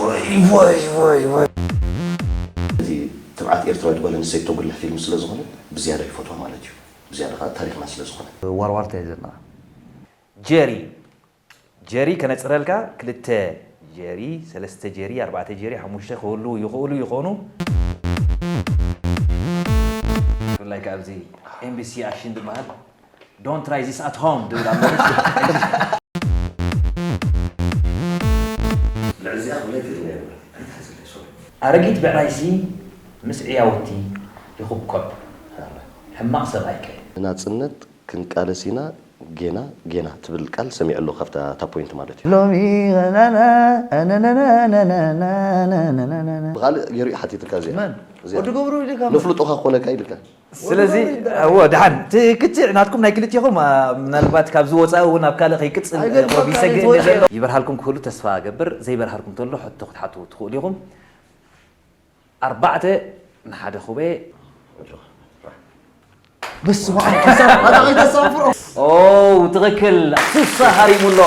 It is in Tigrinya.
ወይ ወይ ወይ ወይ እዚ ትብዓት ኤርትራዊት ጓል ኣንስተይቲ ተጉልሕ ፊልም ስለ ዝኾነ ብዝያዳ ይፈትዋ ማለት እዩ። ብዝያዳ ከዓ ታሪኽና ስለ ዝኾነ። ዋርዋርታ እየ ዘለና። ጀሪ ጀሪ ከነፅረልካ ክልተ ጀሪ ሰለስተ ጀሪ ኣርባዕተ ጀሪ ሓሙሽተ ክህሉ ይኽእሉ ይኾኑ። ብፍላይ ከ ኣብዚ ኤምቢሲ ኣክሽን ዝበሃል don't try this at home ድብል ኣሎ። ኣረጊት ብዕራይሲ ምስ ዕያውቲ ይኹብኮብ። ሕማቕ ሰብኣይ ከ። ንናጽነት ክንቃለስ ኢና ጌና ጌና ትብል ቃል ሰሚዐ ኣለኹ ካብታ እታ ፖይንት ማለት እዩ። ሎሚ ብኻልእ ገይሩ እዩ ሓቲትካ እዚኣ መን እዚኣ። ወዲ ገብሩ ኢልካ ንፍልጦኻ ክኾነካ ኢልካ ስለዚ እዎ ደሓን እቲ ክትዕ ናትኩም ናይ ክልቲኹም አ፣ ምናልባት ካብዚ ወፃኢ እውን ኣብ ካልእ ከይቅፅል እ፣ ቆቢሰ ግን ዘሎ ይበርሃልኩም ክህሉ ተስፋ ገብር ዘይበርሃልኩም ተሎ ሕቶ ክትሓቱ ትኽእሉ ኢኹም ኣርባዕተ ንሓደ ኩበ በስመ ኣብ ሓሳብ ኣታ ከይተሳፍሮ ኦ ትኽክል ሱሳ ሃሪሙሎ